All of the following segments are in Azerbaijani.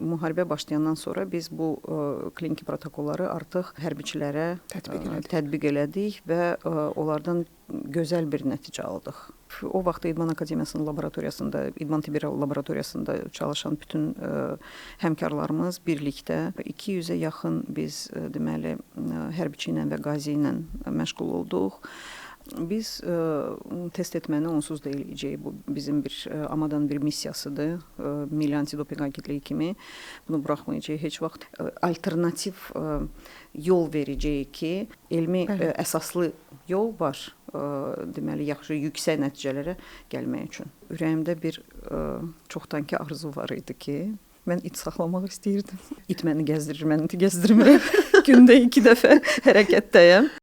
Müharibə başlayandan sonra biz bu kliniki protokolları artıq hərbiçilərə tətbiq elədik və onlardan gözəl bir nəticə aldıq. O vaxt İdman Akademiyasının laboratoriyasında, İdman Tibbi laboratoriyasında çalışan bütün həmkarlarımız birlikdə 200-ə yaxın biz deməli hərbiçi ilə və qazi ilə məşğul olduq. Biz test etməni onsuz da eləyəcəyik. Bu bizim bir AMAdan bir missiyasıdır. Milli Antidopinq Agentliyi kimi bunu buraxmayacağıq heç vaxt. Alternativ yol verəcəyik ki, elmi əsaslı yol var. Deməli, yaxşı, yüksək nəticələrə gəlmək üçün. Ürəyimdə bir çoxdankı arzu var idi ki, mən it saxlamaq istəyirdim. İt məni gəzdirir, mən iti gəzdirmirəm. Gündə 2 dəfə hərəkətdəyəm.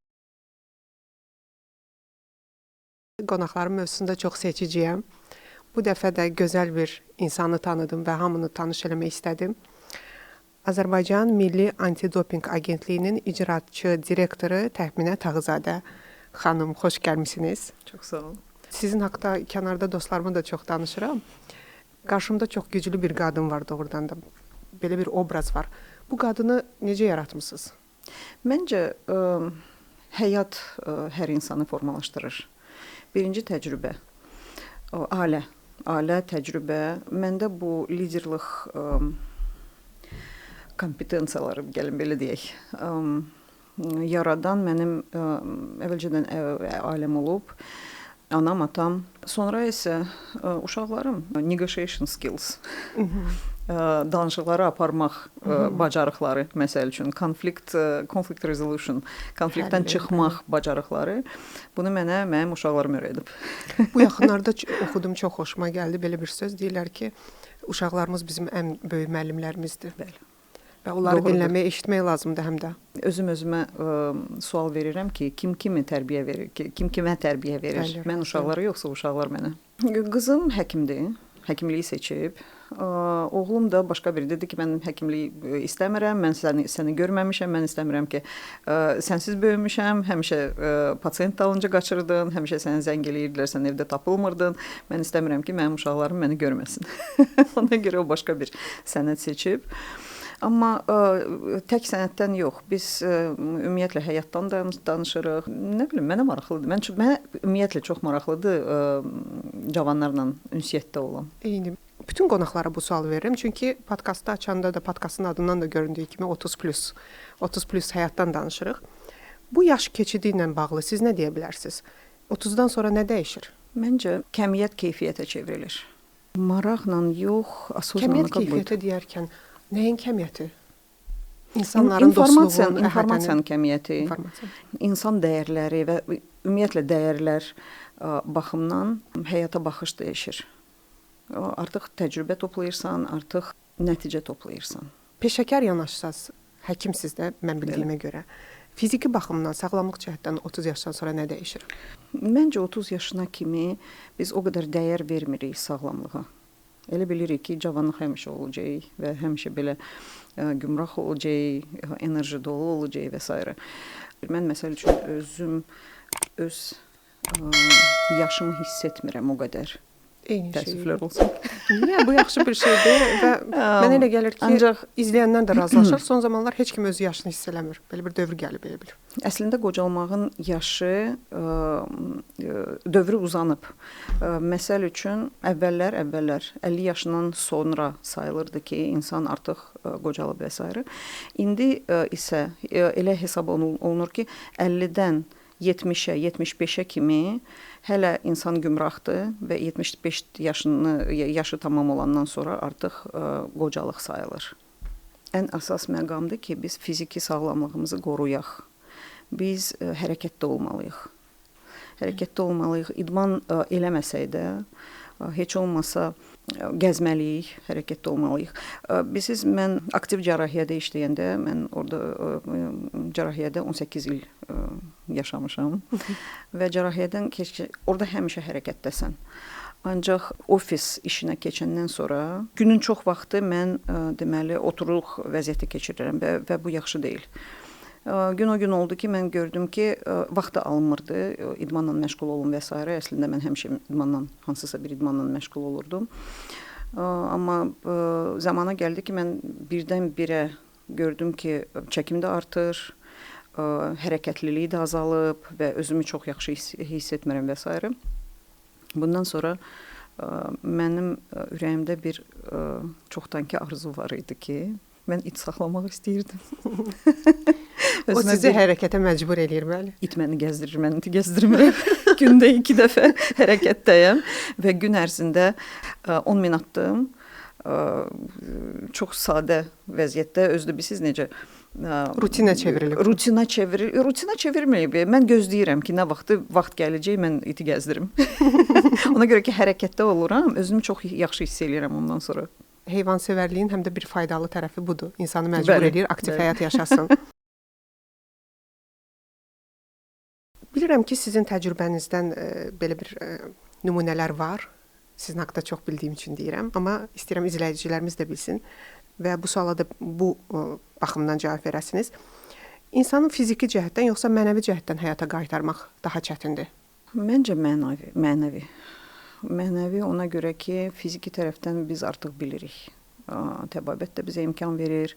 Qonaqlarım mövzusunda çox seçiciyəm. Bu dəfə də gözəl bir insanı tanıdım və hamını tanış eləmək istədim. Azərbaycan Milli Antidopinq Agentliyinin icraçı direktoru Təxminə Tağızadə xanım, xoş gəlmisiniz. Çox sağ olun. Sizin haqda kənarda dostlarıma da çox danışıram. Qarşımda çox güclü bir qadın var doğrudan da. Belə bir obraz var. Bu qadını necə yaratmısınız? Məncə həyat hər insanı formalaşdırır. Birinci təcrübə, ailə, təcrübə. Məndə bu liderlik kompetensiyaları, gəlin belə deyək, yaradan mənim əvvəlcədən ailəm olub, anam, atam. Sonra isə uşaqlarım, negotiation skills, danışıqları aparmaq bacarıqları, məsəl üçün, conflict resolution, konfliktdən çıxmaq bacarıqları, bunu mənə mənim uşaqlarım öyrədib. Bu yaxınlarda oxudum, çox xoşuma gəldi belə bir söz. Deyirlər ki, uşaqlarımız bizim ən böyük müəllimlərimizdir. Bəli. Və onları dinləmək, eşitmək lazımdır həm də. Özüm özümə sual verirəm ki, kim kimi tərbiyə verir, kim kimə tərbiyə verir? Bəli, mən uşaqlara yoxsa uşaqlar mənə? Qızım həkimdir, həkimliyi seçib. Oğlum da başqa biri dedi ki, mən həkimliyi istəmirəm, mən səni görməmişəm, mən istəmirəm ki, sənsiz böyümüşəm, həmişə pasiyent dalınca qaçırdın, həmişə səni zəng eləyirdilər, sən evdə tapılmırdın, mən istəmirəm ki, mənim uşaqlarım məni görməsin. Ona görə o başqa bir sənət seçib. Amma tək sənətdən yox, biz ümumiyyətlə həyatdan danışırıq. Nə bilim, mənə maraqlıdır. Mənə ümumiyyətlə çox maraqlıdır cavanlarla ünsiyyətdə olan. Eyni. Bütün qonaqlara bu sualı verirəm. Çünki podkastı açanda da, podkastın adından da göründüyü kimi 30+, 30+ həyatdan danışırıq. Bu yaş keçidi ilə bağlı siz nə deyə bilərsiniz? 30-dan sonra nə dəyişir? Məncə, kəmiyyət keyfiyyətə çevrilir. Maraqla yox, asozanlıqa. Kəmiyyət keyfiyyətə deyərkən nəyin kəmiyyəti? İnsanların dostluğunun, informasiyanın kəmiyyəti, insan dəyərləri və ümumiyyətlə dəyərlər baxımdan həyata baxış dəyişir. Artıq təcrübə toplayırsan, artıq nəticə toplayırsan. Peşəkar yanaşsaz, həkimsiz də mən bildiyimə görə. Fiziki baxımdan, sağlamlıq cəhətdən 30 yaşdan sonra nə dəyişir? Məncə 30 yaşına kimi biz o qədər dəyər vermirik sağlamlığa. Elə bilirik ki, cavanlıq həmişə olacaq və həmişə belə gümrah olacaq, enerji dolu olacaq və s. Mən məsəl üçün özüm, öz yaşımı hiss etmirəm o qədər. Eyni təəssüflər olsun. Niyə? Bu yaxşı bir şeydir və mənə elə gəlir ki, ancaq izləyəndən də razılaşır. Son zamanlar heç kim özü yaşını hiss eləmir. Belə bir dövr gəlib elə bil. Əslində qocalmağın yaşı dövrü uzanıb. Məsəl üçün əvvəllər 50 yaşından sonra sayılırdı ki, insan artıq qocalıb və s. İndi isə elə hesab olunur ki, 50-dən 70-ə, 75-ə kimi hələ insan gümrahdır və 75 yaşı tamam olandan sonra artıq qocalıq sayılır. Ən əsas məqamdır ki, biz fiziki sağlamlığımızı qoruyaq. Biz hərəkətdə olmalıyıq. Hərəkətdə olmalıyıq. İdman eləməsək də, heç olmasa gəzməliyik, hərəkətdə olmalıyıq. Bilirsiniz, mən aktiv cərrahiyyədə işləyəndə, mən orada cərrahiyyədə 18 il yaşamışam və cərrahiyyədən orada həmişə hərəkətdəsən. Ancaq ofis işinə keçəndən sonra günün çox vaxtı mən deməli oturuq vəziyyətdə keçirirəm və bu yaxşı deyil. Gün o gün oldu ki, mən gördüm ki, vaxt da alınmırdı, idmanla məşğul olun və s. Əslində mən həmişə idmanla, hansısa bir idmanla məşğul olurdum. Amma zamana gəldi ki, mən birdən-birə gördüm ki, çəkim də artır, hərəkətliliyi də azalıb və özümü çox yaxşı hiss etmirəm və s. Bundan sonra mənim ürəyimdə bir çoxdankı arzu var idi ki, mən it saxlamaq istəyirdim. O sizi hərəkətə məcbur eləyir, bəli. İt məni gəzdirir, mən iti gəzdirmirəm. Gündə 2 dəfə hərəkətdəyəm və gün ərzində 10 min addım. Çox sadə vəziyyətdə, özü də bilirsiniz necə rutinə çevrilib. Rutinə çevirir. Rutinə çevirməyib. Mən gözləyirəm ki, nə vaxtı vaxt gələcək, mən iti gəzdirim. Ona görə ki, hərəkətdə oluram, özümü çox yaxşı hiss eləyirəm ondan sonra. Heyvansevərliyin həm də bir faydalı tərəfi budur. İnsanı məcbur eləyir, aktiv həyat yaşasın. Bilirəm ki, sizin təcrübənizdən belə bir nümunələr var. Sizin haqda çox bildiyim üçün deyirəm, amma istəyirəm izləyicilərimiz də bilsin və bu suala da bu baxımdan cavab verəsiniz. İnsanın fiziki cəhətdən yoxsa mənəvi cəhətdən həyata qaytarmaq daha çətindir? Məncə mənəvi. Mənəvi ona görə ki, fiziki tərəfdən biz artıq bilirik. Təbabət də bizə imkan verir.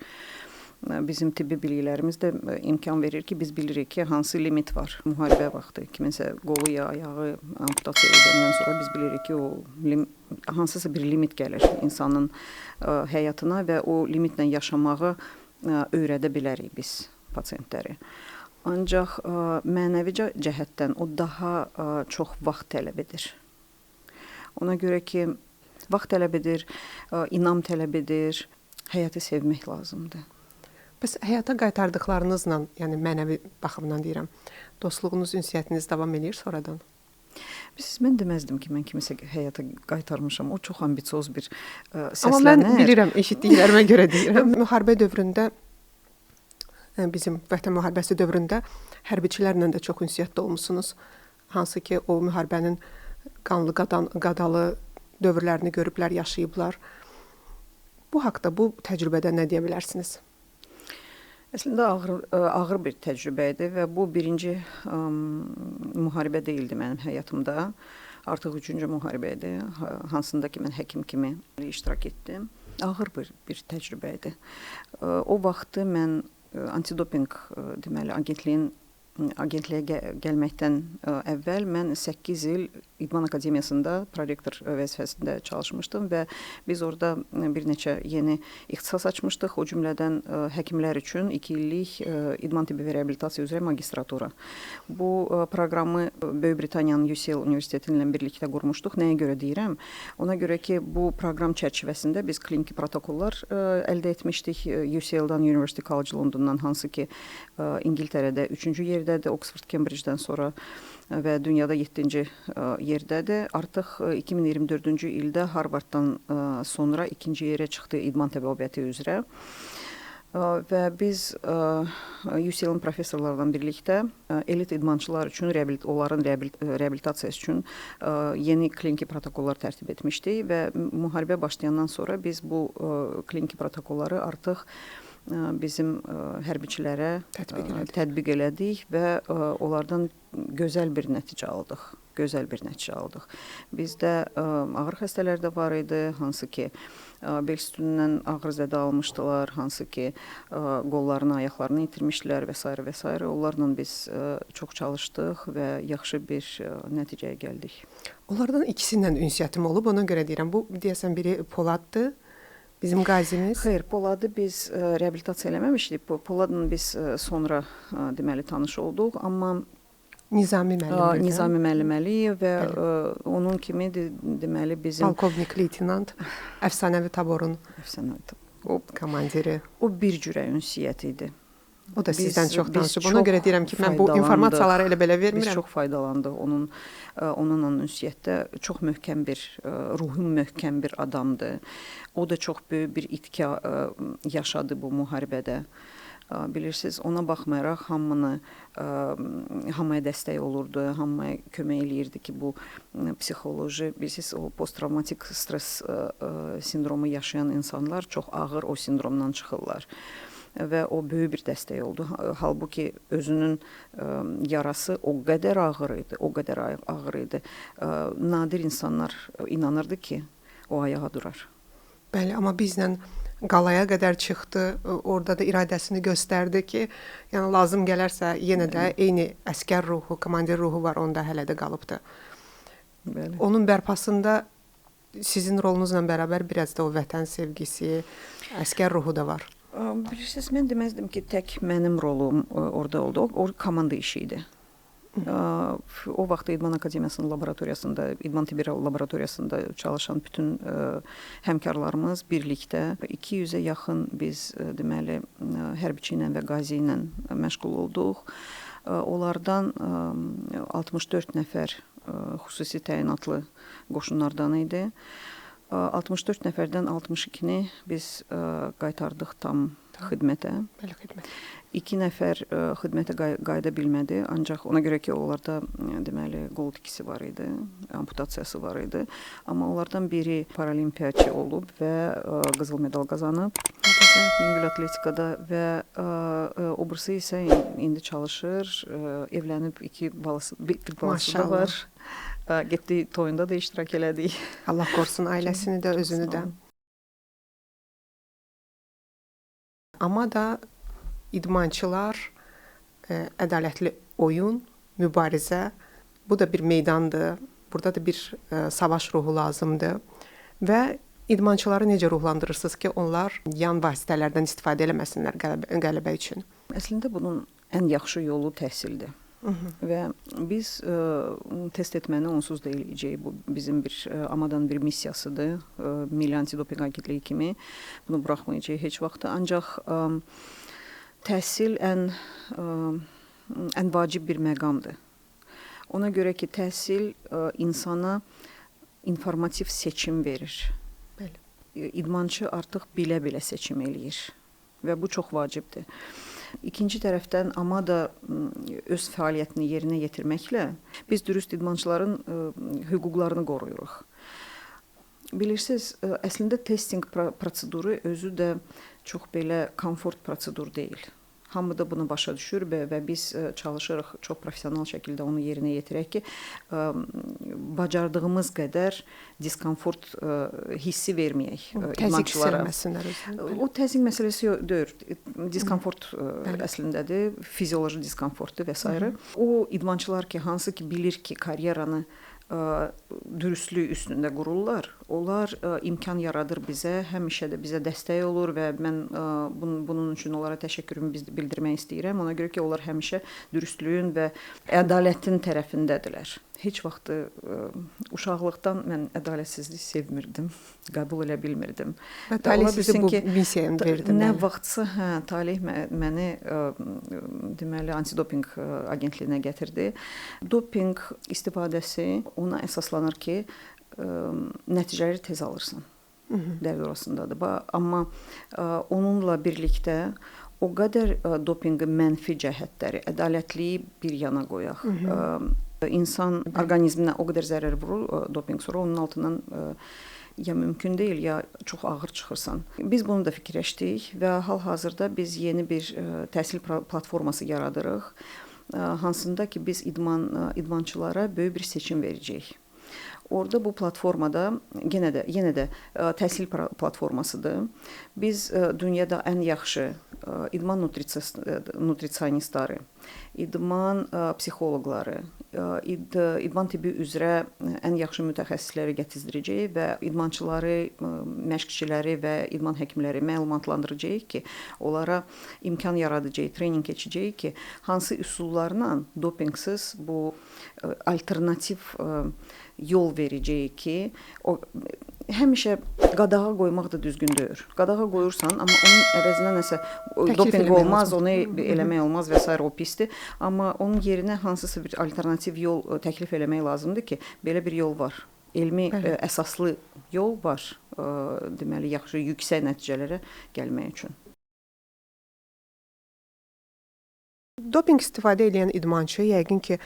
Bizim tibbi biliklərimiz də imkan verir ki, biz bilirik ki, hansı limit var. Müharibə vaxtı kiminsə qolu ya ayağı amputasiya edəndən sonra biz bilirik ki, o hansısa bir limit gəlir insanın həyatına və o limitlə yaşamağı öyrədə bilərik biz pasientləri. Ancaq mənəvi cəhətdən o daha çox vaxt tələb edir. Ona görə ki, vaxt tələb edir, inam tələb edir, həyatı sevmək lazımdır. Bəs həyata qaytardıqlarınızla, yəni mənəvi baxımdan deyirəm, dostluğunuz, ünsiyyətiniz davam eləyir sonradan? Biz, mən deməzdim ki, mən kimisə həyata qaytarmışam. O çox ambitsioz bir səslənər. Amma mən bilirəm, eşitdiklərimə görə deyirəm. Müharibə dövründə, bizim Vətən müharibəsi dövründə hərbiçilərlə də çox ünsiyyətdə olmusunuz. Hansı ki, o müharibənin qanlı, qadalı dövrlərini görüblər, yaşayıblar. Bu haqda, bu təcrübədə nə deyə bilərsiniz? Əslində ağır bir təcrübə idi və bu birinci müharibə deyildi mənim həyatımda. Artıq üçüncü müharibə idi, hansında ki mən həkim kimi iştirak etdim. Ağır bir təcrübə idi. O vaxtı mən antidoping deməli agentliyə gəlməkdən əvvəl mən 8 il İdman Akademiyasında prorektor vəzifəsində çalışmışdım və biz orada bir neçə yeni ixtisas açmışdıq. O cümlədən həkimlər üçün 2 illik idman tibbi və reabilitasiya üzrə magistratura. Bu proqramı Böyük Britaniyanın UCL Universiteti ilə birlikdə qurmuşduq. Nəyə görə deyirəm? Ona görə ki, bu proqram çərçivəsində biz kliniki protokollar əldə etmişdik UCL-dan, University College Londondan, hansı ki İngiltərədə 3-cü yerdədir, Oxford, Cambridge-dən sonra və dünyada 7-ci yerdədir. Artıq 2024-cü ildə Harvarddan sonra 2-ci yerə çıxdı idman təbabəti üzrə. Və biz UCL-in professorlarla birlikdə elit idmançılar üçün, onların reabilitasiyası üçün yeni kliniki protokollar tərtib etmişdik və müharibə başlayandan sonra biz bu kliniki protokolları artıq bizim hərbiçilərə tətbiq elədik və onlardan gözəl bir nəticə aldıq. Gözəl bir nəticə aldıq. Bizdə ağır xəstələr də var idi, hansı ki bel sütunundan ağır zədə almışdılar, hansı ki qollarını, ayaqlarını itirmişdilər və s. və s. Onlarla biz çox çalışdıq və yaxşı bir nəticəyə gəldik. Onlardan ikisi ilə ünsiyyətim olub, ona görə deyirəm. Bu, deyəsən, biri Poladdır. Bizim qazimiz. Xeyr, Poladı biz reabilitasiya eləməmişdik. Poladla biz sonra deməli tanış olduq, amma Nizami müəllim. Nizami müəllim Əliyev və onun kimi deməli bizim polkovnik leytenant, əfsanəvi taborun o komandiri. O bir cürə ünsiyyət idi. O da sizdən çox danışıb. Ona görə deyirəm ki, mən bu informasiyaları elə belə vermirəm. Biz çox faydalandıq onunla ünsiyyətdə. Çox möhkəm bir, ruhu möhkəm bir adamdır. O da çox böyük bir itki yaşadı bu müharibədə. Bilirsiniz, ona baxmayaraq hamıya dəstək olurdu, hamıya kömək eləyirdi ki, bu psixoloji, bilirsiniz, o posttravmatik stres sindromu yaşayan insanlar çox ağır o sindromdan çıxırlar. Və o böyük bir dəstək oldu. Halbuki özünün yarası o qədər ağır idi, o qədər ağır idi. Nadir insanlar inanırdı ki, o ayağa durar. Bəli, amma bizlə qalaya qədər çıxdı. Orada da iradəsini göstərdi ki, yəni lazım gələrsə yenə də eyni əskər ruhu, komandir ruhu var, onda hələ də qalıbdı. Bəli. Onun bərpasında sizin rolunuzla bərabər biraz da o vətən sevgisi, əskər ruhu da var. Bilirsiniz, mən deməzdim ki, tək mənim rolum orada oldu. O komanda işi idi. O vaxt İdman Akademiyasının laboratoriyasında, İdman Tibbi laboratoriyasında çalışan bütün həmkarlarımız birlikdə 200-ə yaxın biz deməli hərbiçi ilə və qazi ilə məşğul olduq. Onlardan 64 nəfər xüsusi təyinatlı qoşunlardan idi. 64 nəfərdən 62-ni biz qaytardıq tam xidmətə. Bəli, xidmət. 2 nəfər xidmətə qayıda bilmədi, ancaq ona görə ki, onlarda deməli qol tikisi var idi, amputasiyası var idi. Amma onlardan biri paralimpiyaçı olub və qızıl medal qazanıb. Yüngül atletikada və o birisi isə indi çalışır, evlənib 2 balası, bir balası da var. Getdi toyunda da iştirak elədik. Allah qorusun ailəsini də, özünü də. Amma da idmançılar, ədalətli oyun, mübarizə, bu da bir meydandır. Burada da bir savaş ruhu lazımdır. Və idmançıları necə ruhlandırırsınız ki, onlar yan vasitələrdən istifadə eləməsinlər qələbə üçün? Əslində bunun ən yaxşı yolu təhsildir. Və biz test etməni onsuz da eləyəcəyik. Bu bizim bir AMADA-nın bir missiyasıdır. Milli Antidopinq Agentliyi kimi bunu buraxmayacağıq heç vaxt. Ancaq təhsil ən vacib bir məqamdır. Ona görə ki, təhsil insana informativ seçim verir. Bəli. İdmançı artıq bilə-bilə seçim eləyir və bu çox vacibdir. İkinci tərəfdən AMADA öz fəaliyyətini yerinə yetirməklə biz dürüst idmançıların hüquqlarını qoruyuruq. Bilirsiniz, əslində testing proseduru özü də çox belə komfort prosedur deyil. Hamı da bunu başa düşür və biz çalışırıq çox professional şəkildə onu yerinə yetirək ki, bacardığımız qədər diskomfort hissi verməyək idmançılara. O təzyiq məsələsi deyil, diskomfort əslindədir, fizioloji diskomfortdur və s. O idmançılar ki, hansı ki bilir ki, karyeranı dürüstlük üstündə qururlar, onlar imkan yaradır bizə, həmişə də bizə dəstək olur və mən bunun üçün onlara təşəkkürümü bildirmək istəyirəm. Ona görə ki, onlar həmişə dürüstlüyün və ədalətin tərəfindədirlər. Heç vaxt uşaqlıqdan mən ədalətsizlik sevmirdim, qəbul elə bilmirdim. Və talih sizi bu missiyaya verdi. Nə vaxtsa, talih məni deməli antidopinq agentliyinə gətirdi. Dopinq istifadəsi ona əsaslanır ki, nəticələri tez alırsan. Dərd orasındadır. Amma onunla birlikdə o qədər dopinqin mənfi cəhətləri, ədalətliyi bir yana qoyaq. İnsan orqanizminə o qədər zərər vurur dopinq, sonra onun altından ya mümkün deyil, ya çox ağır çıxırsan. Biz bunu da fikirləşdik və hal-hazırda biz yeni bir təhsil platforması yaradırıq, hansında ki biz idmançılara böyük bir seçim verəcəyik. Orada bu platformada yenə də təhsil platformasıdır. Biz dünyada ən yaxşı idman nutrisionistları, idman psixoloqları, idman tibbi üzrə ən yaxşı mütəxəssisləri gətizdirəcəyik və idmançıları, məşqçiləri və idman həkimləri məlumatlandıracağıq ki, onlara imkan yaradacağıq, treninq keçəcəyik ki, hansı üsullarla dopinqsiz bu alternativ yol verəcəyik ki, o həmişə qadağa qoymaq da düzgün deyil. Qadağa qoyursan, amma onun əvəzinə nəsə dopinq olmaz, onu eləmək olmaz və s. o pisdir. Amma onun yerinə hansısa bir alternativ yol təklif eləmək lazımdır ki, belə bir yol var. Elmi əsaslı yol var, deməli, yaxşı, yüksək nəticələrə gəlmək üçün. Dopinq istifadə edən idmançı yəqin ki,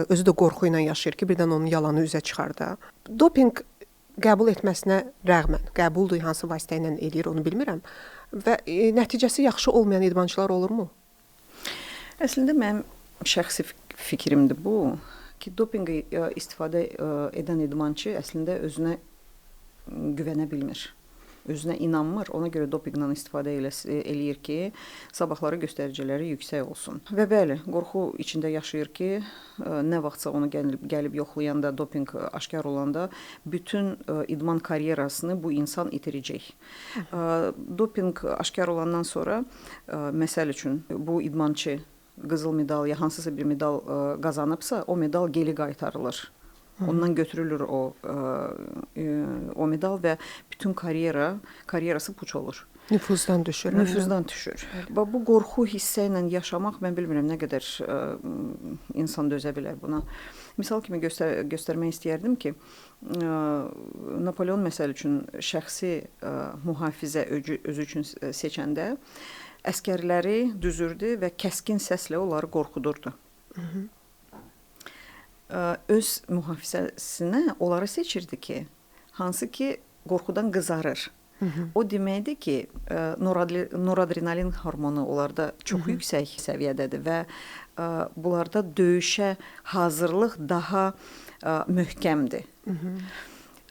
özü də qorxu ilə yaşayır ki, birdən onun yalanı üzə çıxar da. Dopinq qəbul etməsinə rəğmən, qəbuldur, hansı vasitə ilə eləyir, onu bilmirəm. Və nəticəsi yaxşı olmayan idmançılar olurmu? Əslində mənim şəxsi fikrimdir bu ki, dopinqi istifadə edən idmançı əslində özünə güvənə bilmir. Özünə inanmır. Ona görə dopinqdən istifadə eləyir ki, sabahları göstəriciləri yüksək olsun. Və bəli, qorxu içində yaşayır ki, nə vaxtsa onu gəlib yoxlayanda, dopinq aşkar olanda bütün idman karyerasını bu insan itirəcək. Dopinq aşkar olandan sonra, məsəl üçün, bu idmançı qızıl medal ya hansısa bir medal qazanıbsa, o medal geri qaytarılır. Ondan götürülür o medal və bütün karyerası puç olur. Nüfuzdan düşür. Nüfuzdan düşür. Və bu qorxu hissi ilə yaşamaq, mən bilmirəm nə qədər insan dözə bilər buna. Misal kimi göstərmək istəyərdim ki, Napoleon məsəl üçün şəxsi mühafizə özü üçün seçəndə əskərləri düzürdü və kəskin səslə onları qorxudurdu. Öz mühafizəsinə onları seçirdi ki, hansı ki qorxudan qızarır. O deməkdir ki, noradrenalin hormonu onlarda çox yüksək səviyyədədir və bunlarda döyüşə hazırlıq daha möhkəmdir.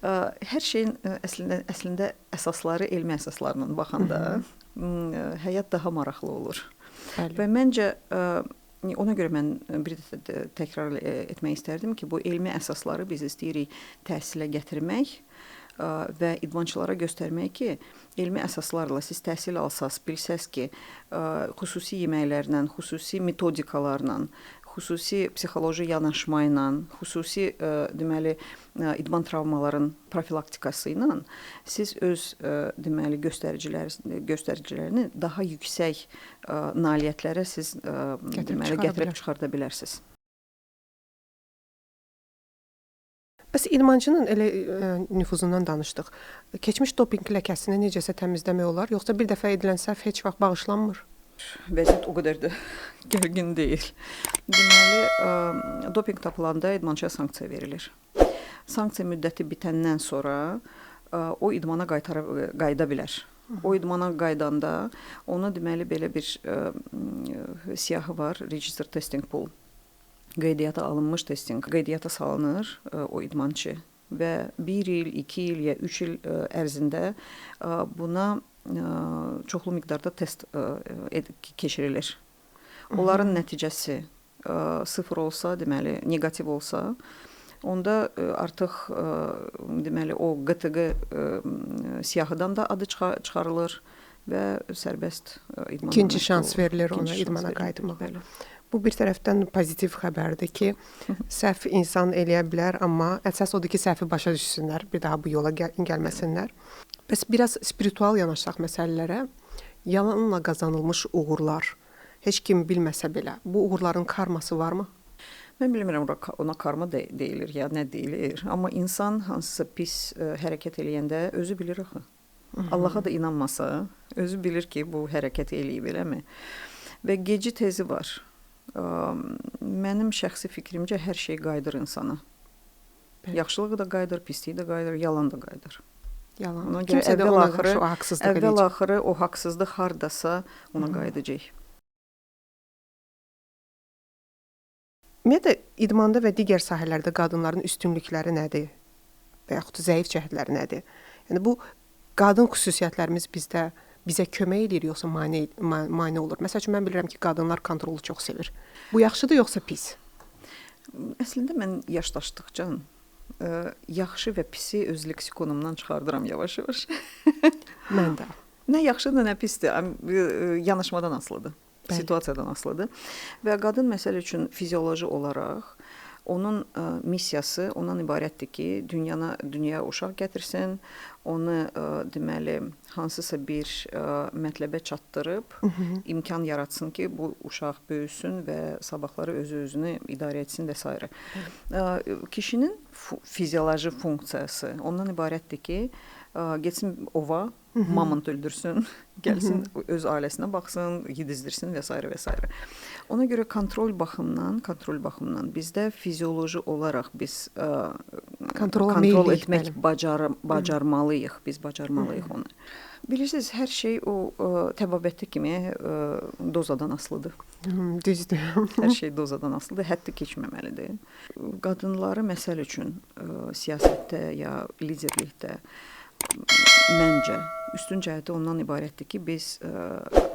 Hər şeyin əslində əsasları elmi əsaslarla baxanda həyat daha maraqlı olur. Bəli. Və məncə ona görə mən bir də təkrar etmək istərdim ki, bu elmi əsasları biz istəyirik təhsilə gətirmək və idmançılara göstərmək ki, elmi əsaslarla siz təhsil alsaz, bilsəz ki, xüsusi yeməklərlə, xüsusi metodikalarla, xüsusi psixoloji yanaşma ilə, xüsusi deməli idman travmaların profilaktikası ilə siz öz deməli göstəricilərini daha yüksək nailiyyətlərə siz deməli gətirib çıxarda bilərsiniz. Bəs idmançının elə nüfuzundan danışdıq. Keçmiş dopinq ləkəsini necəsə təmizləmək olar, yoxsa bir dəfə edilən səhv heç vaxt bağışlanmır? Vəziyyət o qədər də gərgin deyil. Deməli, dopinq tapılanda idmançıya sanksiya verilir. Sanksiya müddəti bitəndən sonra o idmana qayıda bilər. O idmana qaydanda ona deməli belə bir siyahı var, Register Testing Pool. Qeydiyyata alınmış testing, qeydiyyata salınır o idmançı və 1 il, 2 il ya 3 il ərzində buna çoxlu miqdarda test keçirilir. Onların nəticəsi 0 olsa, deməli, neqativ olsa, onda artıq deməli o QTQ siyahıdan da adı çıxarılır və sərbəst idmana. İkinci şans verilir ona idmana qayıtmağa. Bu bir tərəfdən pozitiv xəbərdir ki, səhv insan eləyə bilər, amma əsas odur ki, səhvi başa düşsünlər, bir daha bu yola gəlməsinlər. Bəs biraz spiritual yanaşsaq məsələlərə, yalanla qazanılmış uğurlar, heç kim bilməsə belə, bu uğurların karması varmı? Mən bilmirəm, ona karma deyilir ya nə deyilir, amma insan hansısa pis hərəkət eləyəndə özü bilir axı. Allaha da inanmasa, özü bilir ki, bu hərəkəti eləyib, eləmi? Və geci tezi var. Mənim şəxsi fikrimcə hər şey qayıdır insana. Bəli. Yaxşılığı da qayıdır, pisliyi də qayıdır, yalan da qayıdır. Yalan. Ona görə əvvəl axırı o haqsızlıq hardasa ona qayıdacaq. Ümumiyyətlə, idmanda və digər sahələrdə qadınların üstünlükləri nədir? Və yaxud zəif cəhətləri nədir? Yəni bu qadın xüsusiyyətlərimiz bizdə bizə kömək eləyir yoxsa mane olur? Məsəl üçün, mən bilirəm ki, qadınlar kontrolu çox sevir. Bu yaxşıdır yoxsa pis? Əslində, mən yaşlaşdıqca yaxşı və pisi öz leksikonumdan çıxardıram yavaş-yavaş. Mən də. Nə yaxşıdır, nə pisdir. Yanaşmadan asılıdır. Bəli. Situasiyadan asılıdır. Və qadın məsəl üçün fizioloji olaraq onun missiyası ondan ibarətdir ki, dünyaya uşaq gətirsin, onu deməli hansısa bir mətləbə çatdırıb imkan yaratsın ki, bu uşaq böyüsün və sabahları özü-özünü idarə etsin və s. Kişinin fizioloji funksiyası ondan ibarətdir ki, getsin ova, mamont öldürsün, gəlsin öz ailəsinə baxsın, yedizdirsin və s. və s. Ona görə kontrol baxımından bizdə fizioloji olaraq biz kontrol etmək bacarmalıyıq, biz bacarmalıyıq onu. Bilirsiniz, hər şey o təbabətli kimi dozadan asılıdır. Düzdür. Hər şey dozadan asılıdır, həddi keçməməlidir. Qadınları məsəl üçün siyasətdə ya liderlikdə məncə Üstün cəhəti ondan ibarətdir ki, biz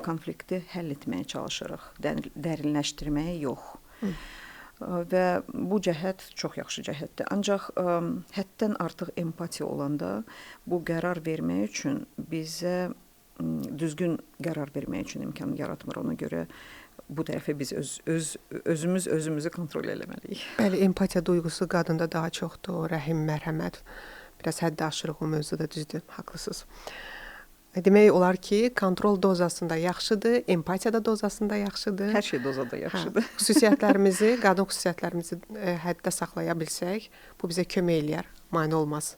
konflikti həll etməyə çalışırıq, dərinləşdirməyə yox. Hı. Və bu cəhət çox yaxşı cəhətdir. Ancaq həddən artıq empatiya olanda bu qərar vermək üçün bizə düzgün qərar vermək üçün imkan yaratmır. Ona görə bu tərəfə biz öz, öz özümüz özümüzü kontrol eləməliyik. Bəli, empatiya duyğusu qadında daha çoxdur, rəhim, mərhəmət. Biraz həddi aşırıq o mövzuda, düzdür, haqlısınız. Demək olar ki, kontrol dozasında yaxşıdır, empatiya da dozasında yaxşıdır. Hər şey dozada yaxşıdır. Hə, xüsusiyyətlərimizi, qadın xüsusiyyətlərimizi həddə saxlaya bilsək, bu bizə kömək eləyər, mane olmaz.